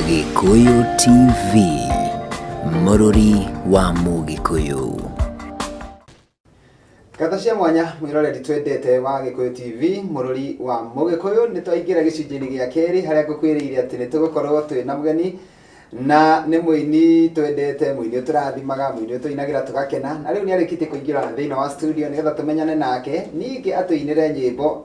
Gĩkũyũ TV, mũrũri wa Mũgĩkũyũ. Ngatho cia mwanya mwĩroreri twendete wa Gĩkũyũ TV, mũrũri wa Mũgĩkũyũ. Nĩ twaingĩra gĩcunjĩ-inĩ gĩa kerĩ harĩa ngũkwĩrĩire atĩ nĩ tũgũkorwo twĩ na mũgeni na nĩ mũini twendete, mũini ũtũrathimaga, mũini ũtũinagĩra tũgakena, na rĩu nĩ arĩkĩtie kũingĩra thĩinĩ wa studio nĩgetha tũmenyane nake, ningĩ atũinĩre nyĩmbo.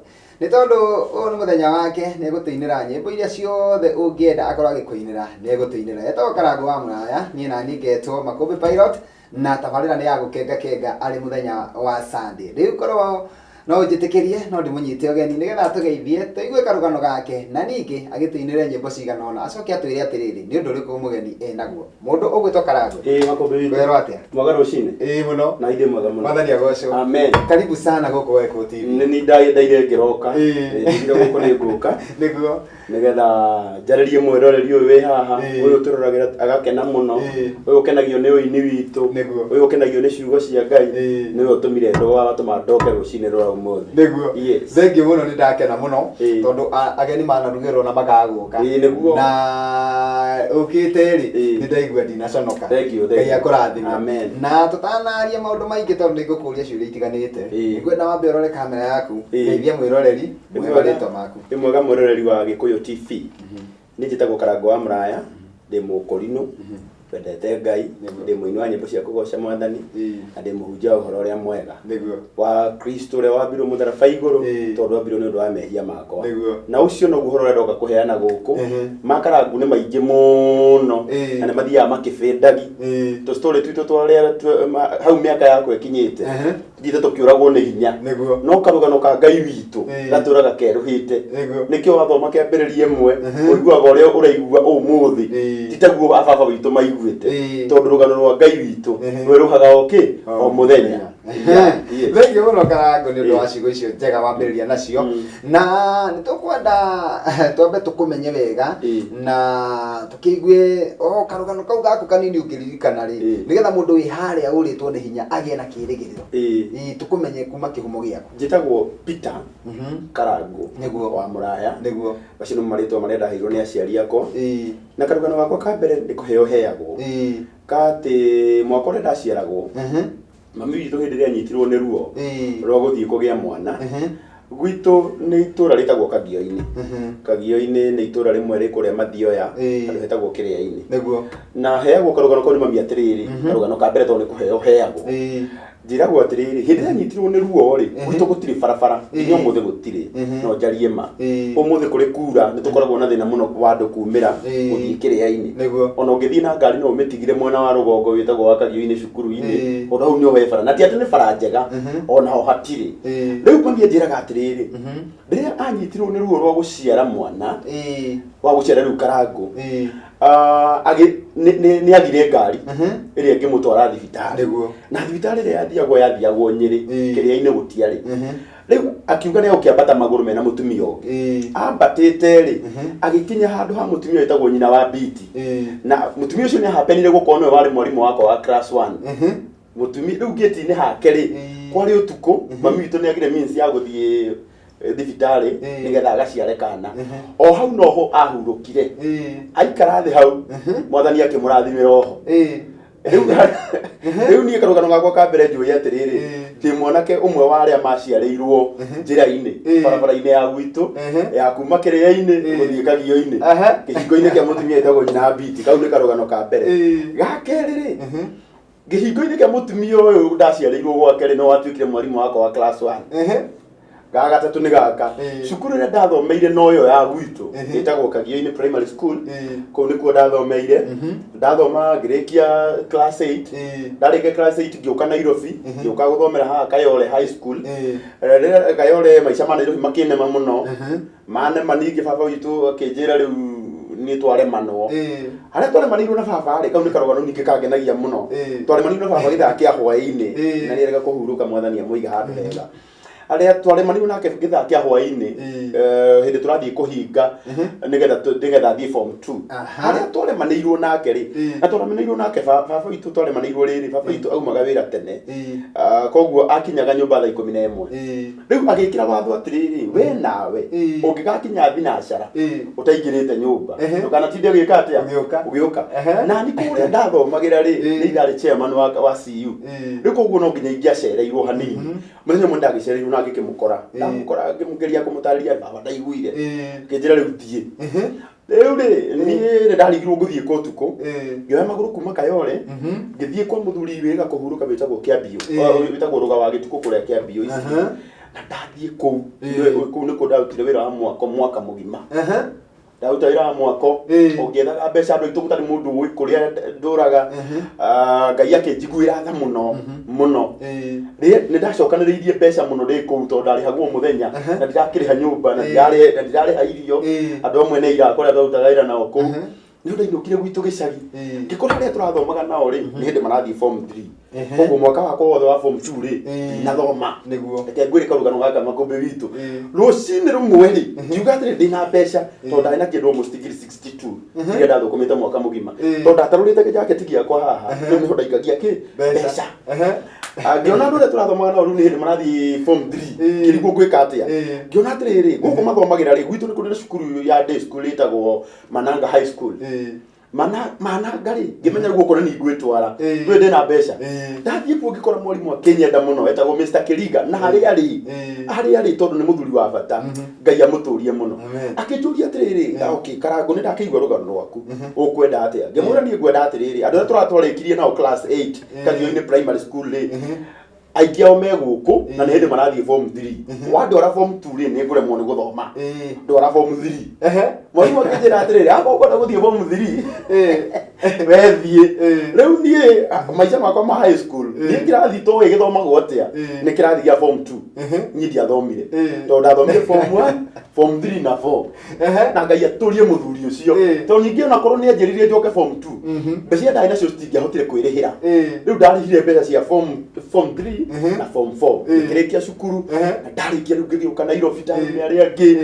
Nĩ tondũ ũyũ nĩ mũthenya wake, nĩ egũtũinĩra nyĩmbo iria ciothe ũngĩenda akorwo agĩkũinĩra, nĩ egũtũinĩra. Etagwo Karangũ wa Mũraya, niĩ naniĩ ngetwo Makũmbĩ Pilot, na tabarĩra nĩ ya gũkenga kenga arĩ mũthenya wa Sunday. Rĩu korwo no ũnjĩtĩkĩrie no ndĩmũnyite ũgeni nĩgetha atũgeithie, tũigue karũgano gake, na ningĩ agĩtũinĩre nyĩmbo cigana ũna, acoke atwĩre atĩrĩrĩ, nĩ ũndũ ũrĩkũ mũgeni enaguo. Mũndũ ũgwĩtwo Karangũ. Ĩĩ Makũmbĩ witũ. Werwo atĩa? Mwega rũcinĩ. Ĩĩ mũno. Na ithe mwega mũno. Mwathani agocwo. Amen. Karibu sana gũkũ gwa Gĩkũyũ TV. Nĩ ni ndaire ngĩroka. Ĩĩ. Ndigire gũkũ nĩ ngũka. Nĩguo. Nĩgetha njarĩrie mwĩroreri ũyũ wĩ haha. Ĩĩ. Ũyũ ũtũroragĩra agakena mũno. Ĩĩ. Ũyũ ũkenagio nĩ ũini witũ. Nĩguo. Ũyũ ũkenagio nĩ ciugo cia Ngai. Ĩĩ. Nĩwe ũtũmire watũma ndoke rũcinĩ rwa ũmũthĩ. Nĩguo. Yes. Thengiũ mũno, nĩ ndakena mũno Ĩĩ. tondũ ageni manarugĩrwo na magagũka. Ĩĩ, nĩguo. Na ũkĩte rĩ, Ĩĩ. nĩ ndaigua ndinaconoka. Thank you, thank Ngai you. akũrathime. Amen. Na tũtanaria maũndũ maingĩ, tondũ nĩ ngũkũria ciũria itiganĩte, Ĩĩ. nĩngwenda wambe ũrore kamera yaku, Ĩĩ. geithia mwĩroreri, mwĩre marĩtwa maku. Nĩ mwega mwĩroreri wa Gĩkũyũ TV. Niĩ njĩtagwo Karangũ wa Mũraya, ndĩ mũkũrinũ, wendete Ngai, ndĩ mũini wa nyĩmbo cia kũgoca Mwathani, na ndĩ mũhunjia wa ũhoro ũrĩa mwega wa Kristo ũrĩa wambirwo mũtharaba igũrũ, tondũ wambirwo nĩ ũndũ wa mehia makwa. Na ũcio noguo ũhoro ũrĩa ndoka kũheana gũkũ. Makarangu nĩ maingĩ mũno na nĩ mathiaga makĩbĩndagi. Tũstory twitũ twarĩa hau mĩaka yakwa ĩkinyĩte, tũthiĩte tũkĩũragwo nĩ hinya. No karũgano ka Ngai witũ gatũraga kerũhĩte. Nĩkĩo wathoma kĩambĩrĩria ĩmwe, ũiguaga ũrĩa ũraigua ũmũthĩ ti taguo ababa witũ maiguĩte, tondũ rũgano rwa Ngai witũ rwerũhaga o kĩ o mũthenya. Yeah, yes. Thengiũ mũno Karangũ nĩ ũndũ wa ciugo icio njega wambĩrĩria nacio. Na nĩ tũkwenda twambe tũkũmenye wega na tũkĩigue o karũgano kau gaku kanini ũngĩririkana rĩ, nĩgetha mũndũ wĩ harĩa ũrĩtwo nĩ hinya agĩe na kĩĩrĩgĩrĩro. Ĩĩ, tũkũmenye kuma kĩhumo gĩaku. Njĩtagwo Peter Karangũ wa Mũraya. Macio nĩmo marĩtwa marĩa ndaheirwo nĩ aciari akwa. Na karũgano gakwa ka mbere nĩ kũheo heagwo, ka atĩ mwaka ũrĩa ndaciaragwo, mami witũ hĩndĩ ĩrĩa anyitirwo nĩ ruo rwa gũthiĩ kũgĩa mwana. Gwitũ nĩ itũra rĩtagwo Kagio-inĩ. Kagio-inĩ nĩ itũra rĩmwe rĩ kũrĩa Mathioya, handũ hetagwo Kĩrĩa-inĩ. Na heagwo karũgano kau nĩ mami atĩrĩrĩ, karũgano ka mbere tondũ nĩ kũheo heagwo. Njĩragwo atĩrĩrĩ, hĩndĩ ĩrĩa anyitirwo nĩ ruo rĩ, gwitũ gũtirĩ barabara, nginya ũmũthĩ gũtirĩ, no njarie ma. Ũmũthĩ kũrĩ kura, nĩ tũkoragwo na thĩna mũno wa andũ kumĩra gũthiĩ Kĩrĩa-inĩ. Ona ũngĩthiĩ na ngari no ũmĩtigire mwena wa rũgongo wĩtagwo wa Kagio-inĩ cukuru-inĩ, ona hau nĩho he bara. Na ti atĩ nĩ bara njega, ona ho hatirĩ. Rĩu mami anjĩraga atĩrĩrĩ, rĩrĩa anyitirwo nĩ ruo rwa gũciara mwana, wa gũciara rĩu Karangũ, nĩ agire ngari ĩrĩa ĩngĩmũtwara thibitarĩ. Na thibitarĩ ĩrĩa yathiagwo yathiagwo Nyĩrĩ, Kĩrĩa-inĩ gũtiarĩ. Rĩu akiuga nĩ egũkĩambata magũrũ mena mũtumia ũngĩ. Ambatĩte rĩ, agĩkinya handũ ha mũtumia wĩtagwo nyina wa Biti. Na mũtumia ũcio nĩ ahapenire gũkorwo nĩwe warĩ mwarimũ wakwa wa class 1. Mũtumia rĩu gate-inĩ hake rĩ, kwarĩ ũtukũ, mami witũ nĩ agire means ya gũthiĩ thibitarĩ nĩgetha agaciare kana. O hau noho ahurũkire. Aikara thĩ hau, Mwathani akĩmũrathimĩra oho. Rĩu niĩ karũgano gakwa ka mbere njũĩ atĩrĩrĩ, ndĩ mwanake ũmwe wa arĩa maciarĩirwo njĩra-inĩ, barabara-inĩ ya gwitũ, ya kuma Kĩrĩa-inĩ gũthiĩ Kagio-inĩ, kĩhingo-inĩ kĩa mũtumia wĩtagwo nyina Biti. Kau nĩ karũgano ka mbere. Ga kerĩ rĩ, kĩhingo-inĩ kĩa mũtumia ũyũ ndaciarĩirwo gwake rĩ, no watuĩkire mwarimũ wakwa wa class 1. Ga gatatũ nĩ gaka, cukuru ĩrĩa ndathomeire no ĩyo ya gwitũ, ĩtagwo Kagio-inĩ Primary School. Kũu nĩkuo ndathomeire. Ndathoma ngĩrĩkia class 8. Ndarĩkia class 8 ngĩũka Nairobi, ngĩũka gũthomera haha Kayole High School. Rĩrĩa Kayole maica ma Nairobi makĩnema mũno, manema ningĩ baba witũ akĩnjĩra rĩu nĩ twaremanwo. Harĩa twaremanĩirwo na baba rĩ, kau nĩ karũgano ningĩ kangenagia mũno. Twaremanĩirwo na baba gĩthaa kĩa hwaĩ-inĩ, na nĩerega kũhurũka, Mwathani amũiga handũ hega. Arĩa twaremanirwo nake gĩthaa kĩa hwaĩ-inĩ, hĩndĩ tũrathiĩ kũhinga nĩgetha thiĩ form 2. Harĩa twaremanĩirwo nake rĩ, na twaremanĩirwo nake baba witũ, twaremanĩirwo rĩrĩ, baba witũ aumaga wĩra tene. Koguo akinyaga nyũmba thaa 11. Rĩu agĩkĩra watho atĩrĩrĩ, we nawe ũngĩgakinya thinacara ũtaingĩrĩte nyũmba, ndũkanatinde ũgĩka atĩa? Ũgĩũka. Ũgĩũka. Na ni kũrĩa ndathomagĩra rĩ, nĩ ndarĩ chairman wa CU. Rĩu koguo no nginya ingĩacereirwo hanini. Mũthenya ũmwe ndagĩcereirwo na ngĩkĩmũkora. Ndamũkora ngĩmũgeria kũmũtarĩria, baba ndaiguire. Ngĩnjĩra rĩu thiĩ. Rĩu rĩ, niĩ nĩ ndarigirwo ngũthiĩ kũ ũtukũ. Ngĩoya magũrũ kuma Kayole, ngĩthiĩ kwa mũthuri wĩga kũhurũka wĩtagwo Kĩambiũ, wĩtagwo Rũga wa Gĩtukũ kũrĩa Kĩambiũ East. Na ndathiĩ kũu, kũu nĩkuo ndarutire wĩra wa mwako mwaka mũgima. Ndaruta wĩra wa mwako, ũngĩethaga mbeca andũ aitũ gũtarĩ mũndũ ũĩ kũrĩa ndũraga. Ah, Ngai akĩnjiguĩra tha mũno mũno. Nĩ ndacokanĩrĩirie mbeca mũno ndĩ kũu tondũ ndarĩhagwo mũthenya na ndirakĩrĩha nyũmba na na ndirarĩha irio. Andũ amwe nĩ aira akwa arĩa twarutaga wĩra nao kũu. Nĩ ndainũkire gwitũ gĩcagi, ngĩkora arĩa tũrathomaga nao rĩ, nĩ hĩndĩ marathiĩ form 3. Koguo mwaka wakwa wothe wa form 2 rĩ, ndinathoma. Reke ngwĩre karũgano gaka makũmbĩ witũ. Rũcinĩ rũmwe rĩ, ngiuga atĩrĩ, ndĩna mbeca tondũ ndarĩ na kĩndũ almost ngiri 62 iria ndathũkũmĩte mwaka mũgima. Tondũ ndatarũrĩte kĩjaketi gĩakwa haha, rĩu nĩho ndaikagia kĩ mbeca. Ngĩona andũ arĩa tũrathomaga nao rĩu nĩ hĩndĩ marathiĩ form 3. Ngĩrigwo ngwĩka atĩa. Ngĩona atĩrĩrĩ, gũkũ mathomagĩra rĩ, gwitũ nĩ kũrĩ na cukuru ya day school ĩtagwo Mananga High School. Mananga rĩ, ngĩmenya rĩu gũkũ nĩ niĩ ngwĩtwara. Rĩu ndĩna mbeca. Ndathiĩ kuo ngĩkora mwarimũ akĩnyenda mũno etagwo Mr. Kĩringa, na harĩa arĩ, harĩa arĩ tondũ nĩ mũthuri wa bata, Ngai amũtũrie mũno. Amen. Akĩnjũria atĩrĩrĩ, okay Karangũ, nĩ ndakĩigua rũgano rwaku, ũkwenda atĩa? Ngĩmwĩra niĩ ngwenda atĩrĩrĩ, andũ arĩa tũratwarĩkirie nao class 8 Kagio-inĩ primary school rĩ, aingĩ ao me gũkũ na nĩ hĩndĩ marathiĩ form 3. Wandwara form 2 rĩ, nĩ ngũremwo nĩ gũthoma. Ndwara form 3. Mwarimũ akĩnjĩra atĩrĩrĩ, akorwo ũkwenda gũthiĩ form 3, wethiĩ. Rĩu niĩ maica makwa ma high school, niĩ kĩrathi toĩ gĩthomagwo atĩa, nĩ kĩrathi gĩa form 2. Niĩ ndiathomire tondũ ndathomire form 1, form 3 na 4. Na Ngai atũrie mũthuri ũcio, tondũ ningĩ onakorwo nĩ anjĩrire njoke form 2, mbeca iria ndarĩ nacio citingĩahotire kwĩrĩhĩra. Rĩu ndarĩhire mbeca cia form 3 na form 4. Ngĩkĩrĩkia cukuru. Na ndarĩkia rĩu ngĩgĩũka Nairobi, ndarĩ arĩa angĩ.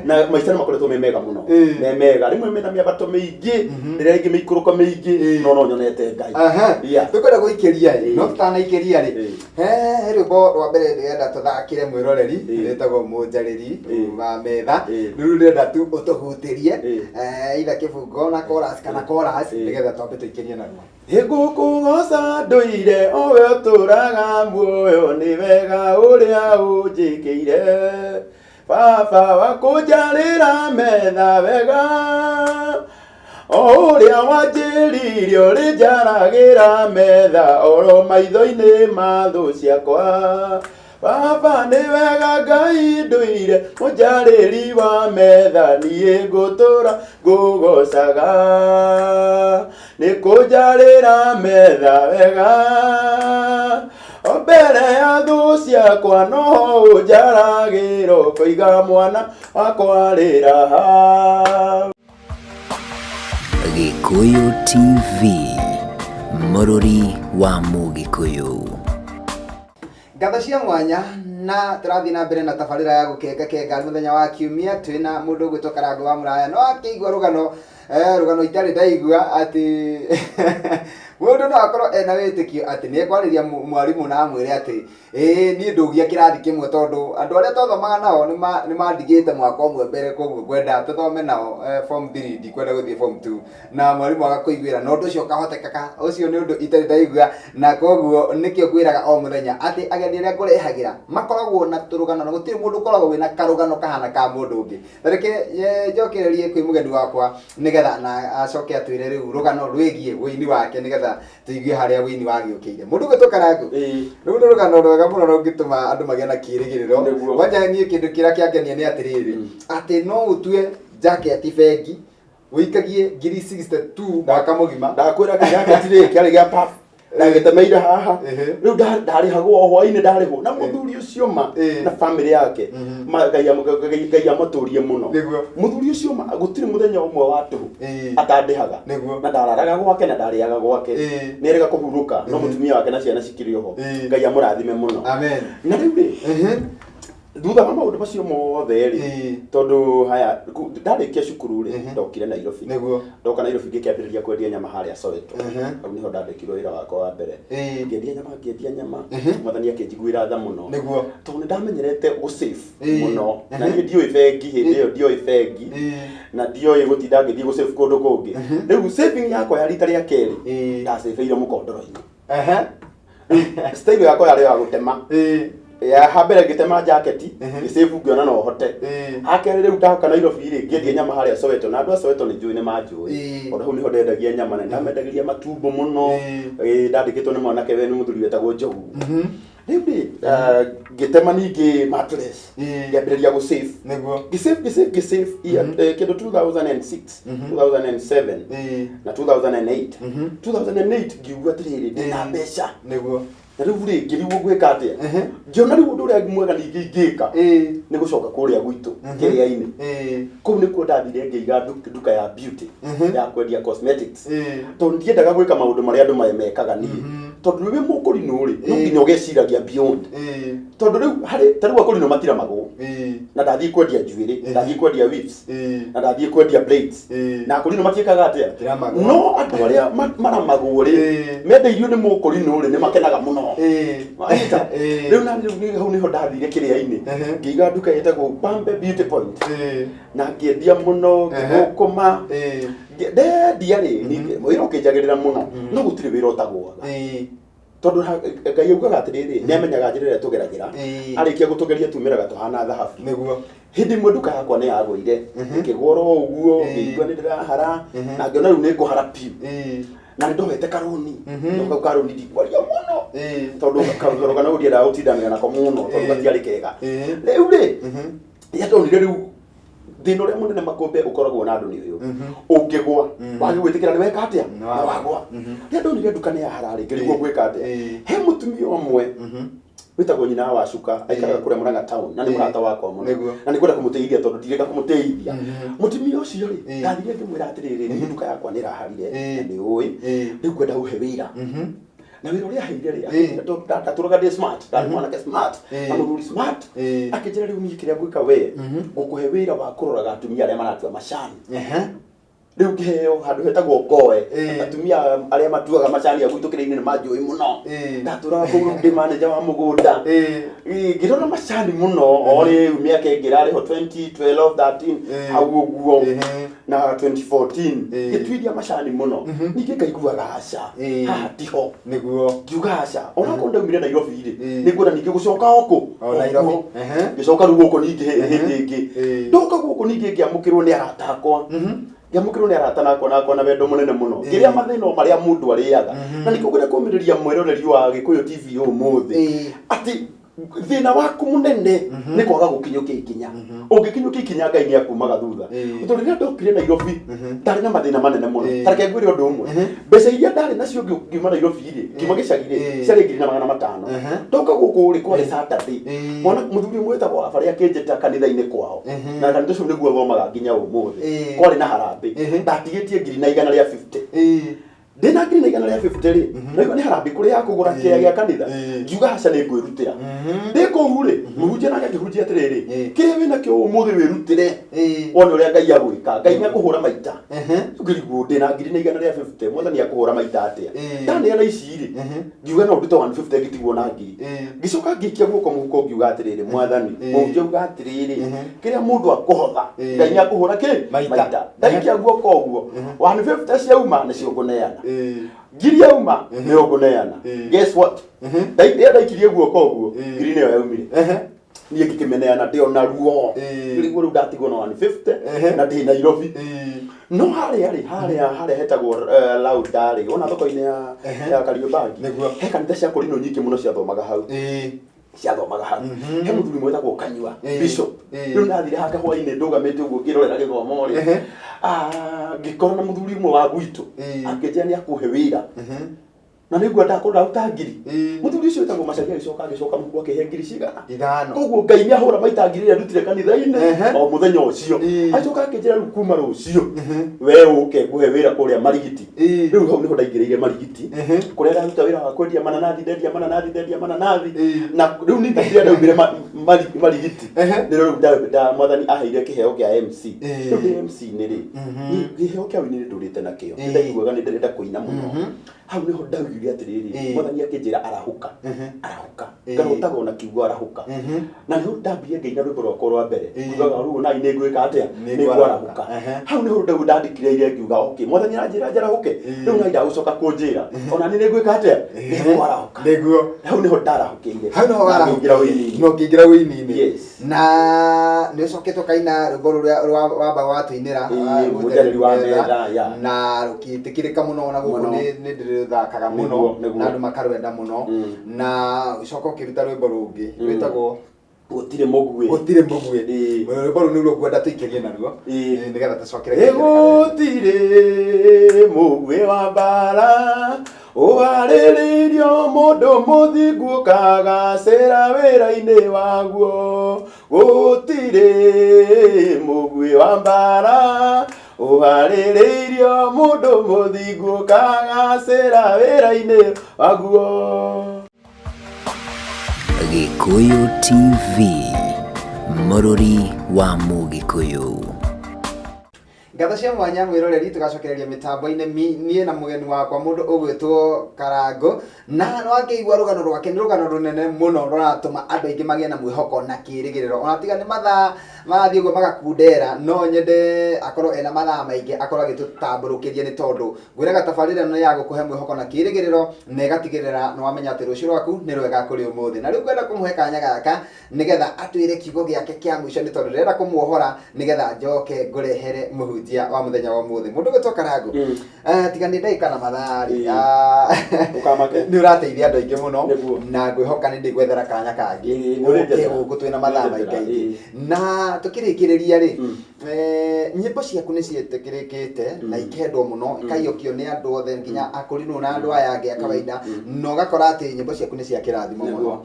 Na maica nĩ makoretwo me mega mũno, me mega, rĩmwe mena mĩambato mĩingĩ, rĩrĩa rĩngĩ mĩikũrũko mĩingĩ, no nyonete Ngai. Tũkwenda gũikĩria ĩ, no tũtanaikĩria rĩ, he rwĩmbo rwa mbere ndĩrenda tũthakĩre mwĩroreri, rwĩtagwo Mũnjarĩri wa Metha. Rĩu ndĩrenda tu ũtũhutĩrie either kĩbungo na chorus kana chorus, nĩgetha twambe tũikĩrie naruo. Nĩngũkũgoca ndũire, o we ũtũũraga muoyo, nĩ wega ũrĩa ũnjĩkĩire. Baba wa kũnjarĩra metha wega, o ũrĩa wanjĩrire ũrĩnjaragĩra metha oro maitho-inĩ ma thũ ciakwa. Baba nĩ wega Ngai ndũire, mũnjarĩri wa metha, niĩ ngũtũra ngũgocaga. Nĩ kũnjarĩra metha wega, o mbere ya thũ ciakwa noho ũnjaragĩra, ũkoiga mwana wakwa rĩraha. Gĩkũyũ TV, mũrũri wa Mũgĩkũyũ. Ngatho cia mwanya, na tũrathiĩ na mbere na tabarĩra ya gũkenga kenga mũthenya wa kiumia. Twĩna mũndũ ũgwĩtwo Karangũ wa Mũraya. No akĩigua rũgano itarĩ ndaigua, atĩ mũndũ no akorwo ena wĩtĩkio atĩ nĩ ekwarĩria mwarimũ na amwĩre atĩ ĩĩ, niĩ ndũgia kĩrathi kĩmwe tondũ andũ arĩa twathomaga nao nĩ mandigĩte mwaka ũmwe mbere, koguo ngwenda tũthome nao form 3, ndikwenda gũthiĩ form 2, na mwarimũ agakũiguĩra na ũndũ ũcio ũkahotekeka. Ũcio nĩ ũndũ itarĩ ndaigua, na koguo nĩkĩo ngwĩraga o mũthenya atĩ ageni arĩa ngũrehagĩra makoragwo na tũrũgano, na gũtirĩ mũndũ ũkoragwo wĩna karũgano kahana ka mũndũ ũngĩ. Ta reke njokererie kwĩ mũgeni wakwa nĩgetha na acoke atwĩre rĩu rũgano rwĩgiĩ ũini wake, nĩgetha tũigue harĩa ũini wagĩũkĩire. Mũndũ ũgwĩtwo Karangũ, rĩu nĩ rũgano rwega mũno rũngĩtũma andũ magĩe na kĩĩrĩgĩrĩro. Kwanja niĩ kĩndũ kĩrĩa kĩangenia nĩ atĩrĩrĩ, atĩ no ũtue jaketi bengi ũikagie ngiri 62 mwaka mũgima. Ndakwĩra kĩjaketi rĩ, kĩarĩ gĩa puff. Ndagĩtemeire haha. Ehe. Rĩu ndarĩhagwo o hwainĩ, ndarĩhwo na mũthuri ũcio ma na famĩlĩ yake. Ngai Ngai amatũrie mũno. Mũthuri ũcio ma gũtirĩ mũthenya ũmwe wa tũhũ atandĩhaga. Na ndararaga gwake na ndarĩaga gwake. Nĩ erega kũhurũka no mũtumia wake na ciana cikĩrĩ oho. Ngai amũrathime mũno. Amen. Na rĩu rĩ, thutha wa maũndũ macio mothe rĩ, tondũ haya ndarĩkia cukuru rĩ, ndokire Nairobi. Ndoka Nairobi ngĩkĩambĩrĩria kwendia nyama harĩa Soweto. Hau nĩho ndandĩkirwo wĩra wakwa wa mbere. Ngĩendia nyama, ngĩendia nyama. Mwathani akĩnjiguĩra tha mũno. Tondũ nĩ ndamenyerete gũ save mũno. Na niĩ ndioĩ bengi hĩndĩ ĩyo, ndioĩ bengi. Na ndioĩ gũtinda ngĩthiĩ gũ save kũndũ kũngĩ. Rĩu saving yakwa ya rita rĩa kerĩ, ndacĩbĩire mũkondoro-inĩ. Style yakwa yarĩ ya gũtema. Ya hambere ngĩtema jaketi, ngĩsave, ngĩona no hote. Hakerĩ rĩu ndoka Nairobi rĩ, ngĩendia nyama harĩa Soweto, na andũ a Soweto nĩ njũĩ, nĩ manjũĩ. Tondũ hau nĩho ndendagia nyama na ndamendagĩria matumbo mũno. Ndandĩkĩtwo nĩ mwanake we nĩ mũthuri wetagwo Njogu. Rĩu rĩ, ngĩtema ningĩ mattress, ngĩambĩrĩria gũ save. Ngĩsave, ngĩsave, ngĩsave kĩndũ 2006, 2007 na 2008. 2008 ngiuga atĩrĩrĩ, ndĩna mbeca. Na rĩu rĩ, ngĩrigwo gwĩka atĩa. Ngĩona rĩu ũndũ ũrĩa mwega ningĩ ingĩka nĩ gũcoka kũrĩa gwitũ kĩrĩa-inĩ. Kũu nĩkuo ndathire ngĩiga nduka ya beauty, ya kwendia cosmetics. Tondũ ndiendaga gwĩka maũndũ marĩa andũ mekaga niĩ. Tondũ rĩu wĩ mũkũrinũ rĩ, no nginya ũgeciragia beyond. Tondũ rĩu harĩ ta rĩu akũrinũ matiramagwo. Na ndathiĩ kwendia njuĩrĩ, ndathiĩ kwendia weaves, na ndathiĩ kwendia braids. Na akũrinũ matiĩkaga atĩa? Matiramagwo. No andũ arĩa maramagwo rĩ, mendeirio nĩ mũkũrinũ rĩ, nĩ makenaga mũno. Wanyita? Rĩu na rĩu hau nĩho ndathire kĩrĩa-inĩ. Ngĩiga nduka ĩtagwo Bambe Beauty Point. Na ngĩendia mũno, ngĩthũkũma. Ndendia rĩ, ningĩ wĩra ũkĩnjagĩrĩra mũno, no gũtirĩ wĩra ũtagũaga. Tondũ Ngai augaga atĩrĩrĩ, nĩ amenyaga njĩra ĩrĩa tũgeragĩra. Arĩkia gũtũgeria tumĩraga tũhana thahabu. Hĩndĩ ĩmwe nduka yakwa nĩ yagũire, ĩkĩgwa oro ũguo, ngĩigua nĩ ndĩrahara, na ngĩona rĩu nĩ ngũhara biũ. Na nĩ ndoete karũni. No kau karũni ndikwaria mũno. Tondũ karũgano rũu ndiendaga gũtindanĩra nako mũno, tondũ gatiarĩ kega. Rĩu rĩ, rĩrĩa ndonire rĩu thĩna ũrĩa mũnene makũmbĩ ũkoragwo na andũ nĩ ũyũ, ũngĩgwa wage gwĩtĩkĩra nĩ weka atĩa, Nĩ nĩ wagwa. wagwa. Rĩrĩa ndonire nduka nĩ yahara rĩ, ngĩrigwo gwĩka atĩa. He mũtumia ũmwe wĩtagwo nyina wa Cuka, aikaraga kũrĩa Murang'a town, na nĩ mũrata wakwa mũno. Na nĩ ngwenda kũmũteithia tondũ ndirĩga kũmũteithia. Mũtumia ũcio rĩ, ndathire ngĩmwĩra atĩrĩrĩ, niĩ nduka yakwa nĩ ĩraharire na nĩ ũĩ, rĩu ngwenda ũhe wĩra. Na wĩra ũrĩa aheire rĩ, akĩnjĩra tondũ ndatũraga ndĩ smart, ndarĩ mwanake smart na mũthuri smart. Akĩnjĩra rĩu niĩ kĩrĩa ngwĩka we, ngũkũhe wĩra wa kũroraga atumia arĩa maratua macani. Rĩu ngĩheo handũ hetagwo Ngoe. Atumia arĩa matuaga macani a gwitũ kĩrĩa-inĩ nĩ manjũĩ mũno. Ndatũraga kũu rĩu ndĩ manager wa mũgũnda. Ngĩrora macani mũno o rĩu mĩaka ĩngĩ ĩrarĩ ho 2012, 13, hau ũguo na 2014. Ngĩtuiria macani mũno. Ningĩ ngaiguaga aca, haha tiho. Ngiuga aca, onakorwo ndaumire Nairobi rĩ, nĩngwenda ningĩ gũcoka o kũ? O Nairobi. O kuo. Ngĩcoka rĩu gũkũ ningĩ hĩndĩ ĩngĩ. Ndoka gũkũ ningĩ ngĩamũkĩrwo nĩ arata akwa. Ngĩamũkĩrwo nĩ arata nakwa nakwa na wendo mũnene mũno. Ngĩrĩa mathĩna o marĩa mũndũ arĩaga. Na nĩkĩo ngwenda kũmĩrĩria mwĩroreri wa Gĩkũyũ TV ũmũthĩ. Atĩ thĩna waku mũnene nĩ kwaga gũkinyũkia ikinya. Ũngĩkinyũkia ikinya Ngai nĩ akumaga thutha. Tondũ rĩrĩa ndokire Nairobi, ndarĩ na mathĩna manene mũno. Ta reke ngwĩre ũndũ ũmwe. Mbeca iria ndarĩ nacio ngiuma Nairobi rĩ, ngiuma gĩcagi rĩ, ciarĩ 1,500. Ndoka gũkũ rĩ, kwarĩ Saturday. Mwana mũthuri ũmwe wĩtagwo Wabarĩ akĩnjĩta kanitha-inĩ kwao. Na kanitha ũcio nĩguo thomaga nginya ũmũthĩ. Kwarĩ na harambĩ. Ndatigĩtie ngiri na igana rĩa 50. Ndĩna ngiri na igana rĩa 50 rĩ, naigua nĩ harambĩ kũrĩ ya kũgũra kĩrĩa gĩa kanitha. Ngiuga aca nĩ ngwĩrutĩra. Ndĩ kũu rĩ, mũhunjia nake akĩhunjia atĩrĩrĩ, kĩrĩa wĩnakĩo ũmũthĩ wĩrutĩre, wone ũrĩa Ngai agwĩka. Ngai nĩ akũhũra maita. Ngĩrigwo ndĩna ngiri na igana rĩa 50, mwathani akũhũra maita atĩa? Ndaneana ici rĩ, ngiuga no ndute 150 ngĩtigwo na ngiri. Ngĩcoka ngĩikia guoko mũhuko ngiuga atĩrĩrĩ, mwathani, mũhunjia auga atĩrĩrĩ, kĩrĩa mũndũ akũhotha, Ngai nĩ akũhũra kĩ? Maita. Ndaikia guoko ũguo, 150 ciauma nĩcio ngũneana. Ngiri yauma nĩyo ngũneana. Guess what? Rĩrĩa ndaikirie guoko ũguo, ngiri nĩyo yaumire. Niĩ ngĩkĩmĩneana ndĩ ona ruo. Ngĩrigwo rĩu ndatigwo na 150 na ndĩ Nairobi. No harĩa rĩ, harĩa hetagwo Lauda rĩ, wona thoko-inĩ ya Kariobangi. He kanitha cia Korinũ nyingĩ mũno ciathomaga hau. Ciathomaga hau. He mũthuri ũmwe wetagwo Kanyua, Bishop. Rĩu ndathire hake hwainĩ ndũgamĩte ũguo ngĩrorera gĩthomo rĩ. Ngĩkora na mũthuri ũmwe wa gwitũ. Akĩnjĩra nĩ akũhe wĩra. Na nĩ ngwendaga kũrora ndaruta ngiri. Mũthuri ũcio wĩtagwo Macharia agĩcoka agĩcoka mũhuko akĩhe ngiri cigana? Ithano. Koguo Ngai nĩ ahũra maita ngiri ĩrĩa ndutire kanitha-inĩ o mũthenya ũcio. Agĩcoka akĩnjĩra rĩu kuma rũciũ we ũke ngũhe wĩra kũrĩa Marigiti. Rĩu hau nĩho ndaingĩrĩire Marigiti, kũrĩa ndaruta wĩra wa kwendia mananathi, ndendia mananathi, ndendia mananathi. Na rĩu ningĩ rĩrĩa ndaumire Marigiti, nĩrĩo rĩu mwathani aheire kĩheo kĩa MC. Rĩu ndĩ MC nĩ rĩ, kĩheo kĩa ũini nĩ ndũrĩte nakĩo, nĩ ndaiguaga nĩ ndĩrenda kũina mũno. Hau nĩho ndaugire atĩrĩrĩ, mwathani akĩnjĩra arahũka, arahũka. Ngarotaga ona kiugo arahũka. Na nĩho ndambire ngĩina rwĩmbo rwakwa rwa mbere. Ngiugaga rĩu ona nĩ ngwĩka atĩa? Nĩ Nĩ ngwarahũka. ngwarahũka. Hau nĩho ndau ndandĩkire ire ngiuga okay, mwathani aranjĩra njarahũke. Rĩu nai ndagũcoka kũnjĩra. Ona niĩ nĩ ngwĩka atĩa? Nĩ ngwarahũka. Nĩguo. Hau nĩho ndarahũkĩire. Hau nĩho Na ngĩingĩra warahũkĩire. ũini-inĩ. Na ũkĩingĩra ũini-inĩ. Yes. Na nĩ ũcokete ũkaina rwĩmbo rũrĩa wamba watũinĩra, Mũnjarĩri wa metha, yeah. na rũkĩtĩkĩrĩka mũno na gũkũ Mũno. nĩ ndĩrũthakaga mũno Nĩguo. na andũ makarwenda mũno. Na ũcoka ũkĩruta rwĩmbo rũngĩ rwĩtagwo Gũtirĩ Mũguĩ. Gũtirĩ Mũguĩ. Rwĩmbo rũu nĩruo ngwenda tũikĩrie naruo, nĩgetha tũcokere. Gũtirĩ mũguĩ wa mbara ũharĩrĩirio mũndũ mũthingu ũkagacĩra wĩra-inĩ waguo. Gũtirĩ mũguĩ wa mbara ũharĩrĩirio mũndũ mũthingu ũkagacĩra wĩra-inĩ waguo. Gĩkũyũ TV, mũrũri wa Mũgĩkũyũ. Ngatho cia mwanya mwĩroreri, tũgacokereria mĩtambo-inĩ niĩ na mũgeni wakwa mũndũ ũgwĩtwo Karangũ, na nĩ wakĩigua rũgano rwake, nĩ rũgano rũnene mũno rũratũma andũ aingĩ magĩe na mwĩhoko na kĩrĩgĩrĩro, ona tiga nĩ mathaa marathiĩ ũguo magakundera, no nyende akorwo ena mathaa maingĩ akorwo agĩtũtambũrũkĩria, nĩ tondũ ngwĩraga tabarĩra ĩno nĩ ya gũkũhe mwĩhoko na kĩrĩgĩrĩro, na ĩgatigĩrĩra nĩ wamenya atĩ rũciũ rwaku nĩ rwega kũrĩ ũmũthĩ. Na rĩu ngwenda kũmũhe kanya gaka nĩgetha atwĩre kiugo gĩake kĩa mũico, nĩ tondũ ndĩrenda kũmuohora nĩgetha njoke ngũrehere mũhunjia wa mũthenya wa ũmũthĩ, mũndũ ũgwĩtwo Karangũ. Tiga nĩ ndagĩka na mathaa rĩ, Ndũkamake. Nĩ ũrateithia andũ aingĩ mũno. Nĩguo. Na ngwĩhoka nĩ ndĩgwethera kanya kangĩ Nĩ ũrĩnjethera. ũke gũkũ twĩna mathaa Nĩ ũrĩnjethera, maingaingĩ. Na tũkĩrĩkĩrĩria rĩ, nyĩmbo ciaku nĩ ciĩtĩkĩrĩkĩte na ikendwo mũno, ikaiyũkio nĩ andũ othe nginya akũrinũ na andũ aya angĩ a kawaida, na ũgakora atĩ nyĩmbo ciaku nĩ cia kĩrathimo mũno.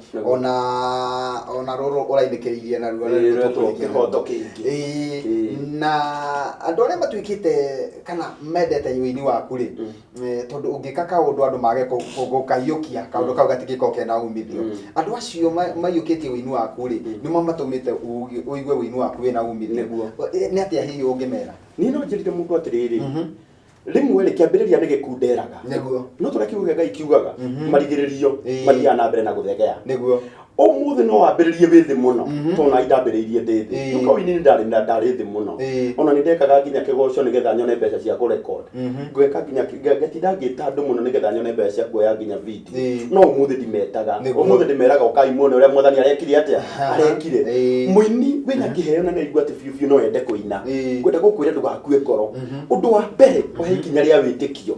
Ona rũrũ ũrainĩkĩrĩirie naruo Rwetwo tũkũrĩkia Kĩhoto naruo. Kĩingĩ. Na andũ arĩa matuĩkĩte kana mendete ũini waku rĩ, tondũ ũngĩka kaũndũ andũ mage gũkaiyũkia, kaũndũ kau gatingĩkorwo kena umithio. Andũ acio maiyũkĩtie ũini waku rĩ, nĩmo matũmĩte ũigue ũini waku wĩna umithio. Nĩ atĩa hihi ũngĩmera? Niĩ no njĩrire mũndũ atĩrĩrĩ, rĩmwe rĩ, kĩambĩrĩria nĩ gĩkunderaga. No tũrĩa kiugo kĩa Ngai kiugaga, marigĩrĩrio mathiaga na mbere na gũthegea. Ũmũthĩ no wambĩrĩrie wĩ thĩ mũno, tondũ nani ndambĩrĩirie ndĩ thĩ. Rĩu kau-inĩ nĩ ndarĩ na ndarĩ thĩ mũno. Ona nĩ ndekaga nginya kĩgoco nĩgetha nyone mbeca cia kũ-record. Ngeka nginya ngatinda ngĩta andũ mũno nĩgetha nyone mbeca cia kuoya nginya video. No ũmũthĩ ndimetaga. Ũmũthĩ ndĩmeraga ũkai muone ũrĩa mwathani arekire atĩa? Arekire. Mũini wĩna kĩheo na nĩaigua atĩ biũ biũ no ende kũina. Ngwenda gũkwĩra ndũgakue ngoro. Ũndũ wa mbere, oya ikinya rĩa wĩtĩkio.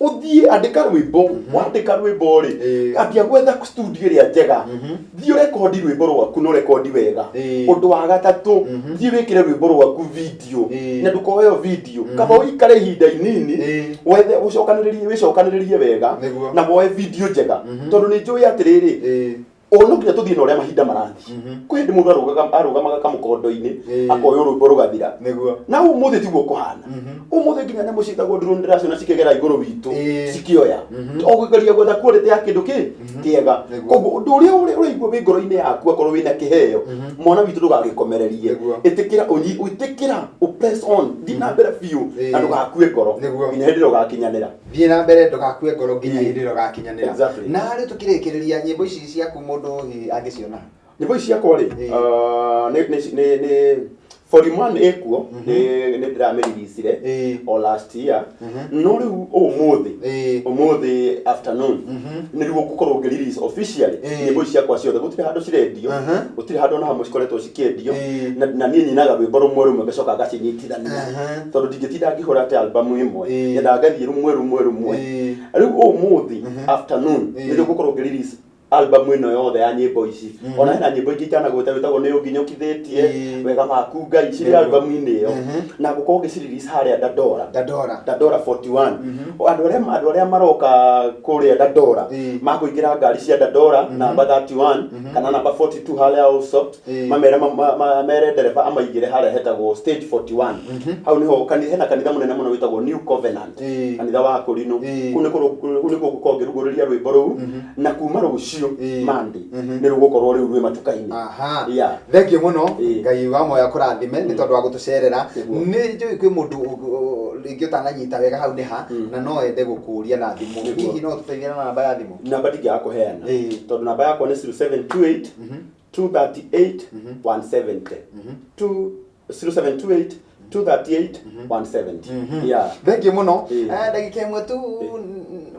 Ũthiĩ andĩka rwĩmbo, wandĩka rwĩmbo rĩ, ambia gwetha studio ĩrĩa njega, thiĩ ũrekondi rwĩmbo rwaku na ũrekondi wega. Ũndũ wa gatatũ, thiĩ wĩkĩre rwĩmbo rwaku video, na ndũkoe o video, kaba ũikare ihinda inini, wethe ũcokanĩrĩrie, wĩcokanĩrĩrie wega, na woe video njega, tondũ nĩ njũĩ atĩrĩrĩ, o no nginya tũthiĩ na ũrĩa mahinda marathiĩ. Kwĩ hĩndĩ mũndũ arũgamaga kamũkondo-inĩ, akoywo rwĩmbo rũgathira. Na ũmũthĩ tiguo kũhana. Ũmũthĩ nginya nyamũ ciĩtagwo drone ndĩraciona cikĩgera igũrũ witũ, cikĩoya. O kũgeria gwetha quality ya kĩndũ kĩega. Koguo ũndũ ũrĩa ũraigua wĩ ngoro-inĩ yaku akorwo wĩna kĩheo, mwana witũ ndũgagĩkomererie. Ĩtĩkĩra ĩtĩkĩra ũ press on, thiĩ na mbere biũ na ndũgakue ngoro nginya hĩndĩ ĩrĩa ũgakinyanĩra. Thiĩ na mbere, ndũgakue ngoro nginya hĩndĩ ĩrĩa ũgakinyanĩra. Na rĩu tũkĩrĩkĩrĩria, nyĩmbo ici ciaku mũndũ hihi angĩciona? Nyĩmbo ici ciakwa rĩ, nĩ volume 1 ĩkuo, nĩ ndĩramĩrilicire o last year. No rĩu ũmũthĩ afternoon nĩrĩo ngũkorwo ngĩ release officially nyĩmbo ici ciakwa ciothe. Gũtirĩ handũ cirendio, gũtirĩ handũ ona hamwe cikoretwo cikĩendio. Na niĩ nyinaga rwĩmbo rũmwe rũmwe ngacoka ngacinyitithania, tondũ ndingĩtinda ngĩhũra atĩ album ĩmwe, nyendaga ngathiĩ rũmwe rũmwe rũmwe. Rĩu ũmũthĩ afternoon nĩrĩo ngũkorwo ngĩ release Album ĩno yothe ya nyĩmbo ici, ona hena nyĩmbo ingĩ itanagweta, wĩtagwo Nĩ Ũnginyũkithĩtie, Wega Waku Ngai, cirĩ album-inĩ ĩyo, na ngũkorwo ngĩci-release harĩa Dandora. Dandora. Dandora 41. Andũ arĩa maroka kũrĩa Dandora, makũingĩra ngari cia Dandora namba 31 kana namba 42 harĩa Allsops, mamere mere ndereba amaigĩre harĩa hetagwo Stage 41. Hau niho hena kanitha mũnene mũno wĩtagwo New Covenant, kanitha wa Kũrinũ. Kũu nĩkuo ngũkorwo ngĩrugũrĩria rwĩmbo rũu, na kuma rũciũ, Monday, nĩ rũgũkorwo rĩu rwĩ matuka-inĩ. Thengiũ mũno. Ngai wa moya kũrathime nĩ tondũ wa gũtũcerera. Nĩ njũĩ kwĩ mũndũ rĩngĩ ũtananyita wega hau nĩ ha, na no ende gũkũria na thimũ. Hihi no ũtũteithie na namba ya thimũ? Namba ndingĩaga kũheana, tondũ namba yakwa nĩ 0728 238 170. 2 0728 238 170, yeah. Thengiũ mũno. Ndagĩka ĩmwe tu,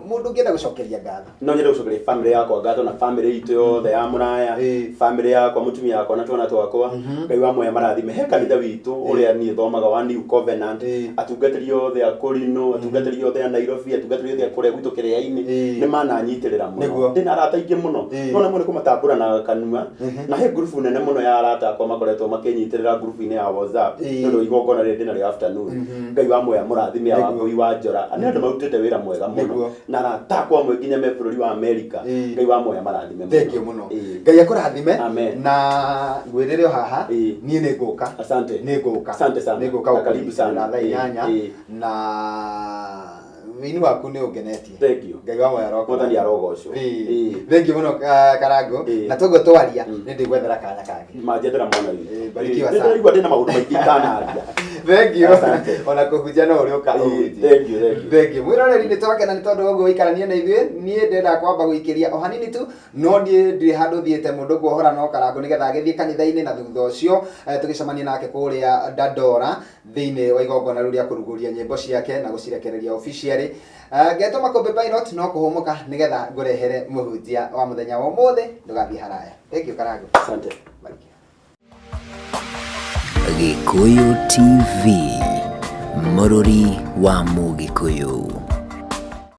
mũndũ ũngĩenda gũcokeria ngatho. No nyende gũcokeria family yakwa ngatho, na family itũ yothe ya mũraya, family yakwa, mũtumia wakwa na twana twakwa. Ngai wa moya marathime. He kanitha witũ ũrĩa niĩ thomaga wa New Covenant, atungatĩri othe a Kũrinũ, atungatĩri othe a Nairobi, atungatĩri othe a kũrĩa gwitũ kĩrĩa-inĩ, nĩ mananyitĩrĩra mũno. Ndĩna arata aingĩ mũno, no nemwe nĩ kũmatambũra na kanua, na he ngurubu nene mũno ya arata akwa makoretwo makĩnyitĩrĩra ngurubu-inĩ ya WhatsApp, nĩ ũndũ wa igongona rĩrĩ ndĩnarĩo afternoon. Ngai wa moya mũrathime. Wangũi wa Njora nĩ andũ marutĩte wĩra mwega mũno, na arata akwa amwe nginya me bũrũri wa Amerika. Ngai wa moya marathime mũno. Thengiũ mũno. Ngai akũrathime. Amen. Na ngwĩrĩre o haha, niĩ nĩ ngũka. Asante. Nĩ ngũka. Asante sana. Nĩ ngũka Na karibu sana. thaa 8. Na wĩini waku nĩ ũngenetie. Thank you. Ngai wa moya arokũrathima. Mwathani arogocwo. Thengiũ mũno, Karangũ. Na toguo twaria, nĩ ndĩgwethera kanya kangĩ. Manjethera, mwana witũ. Barikiwa sana. Nĩndĩraigua ndĩna maũndũ maingĩ itanaria. Thengiũ. Asante. Ona kũhunjia no ũrĩũka ũhunjie. Thank you, thank you. Thank you. Mwĩroreri, nĩ twakena nĩ tondũ wa ũguo waikarania na ithuĩ. Niĩ ndĩrenda kwamba gũikĩria o hanini tu, no niĩ ndirĩ handũ thiĩte. Mũndũ kuohora no Karangũ nĩgetha agĩthiĩ kanitha-inĩ, na thutha ũcio tũgĩcemanie nake kũrĩa Dandora thĩinĩ wa igongona rĩu rĩa kũrugũria nyĩmbo ciake na gũcirekereria officially. Ngetwo Makũmbĩ Pilot, no kũhũmũka nĩgetha ngũrehere mũhunjia wa mũthenya wa ũmũthĩ. Ndũgathiĩ haraya. Thank you, Karangũ. Asante. Barikiwa. Gĩkũyũ TV, mũrũri wa Mũgĩkũyũ.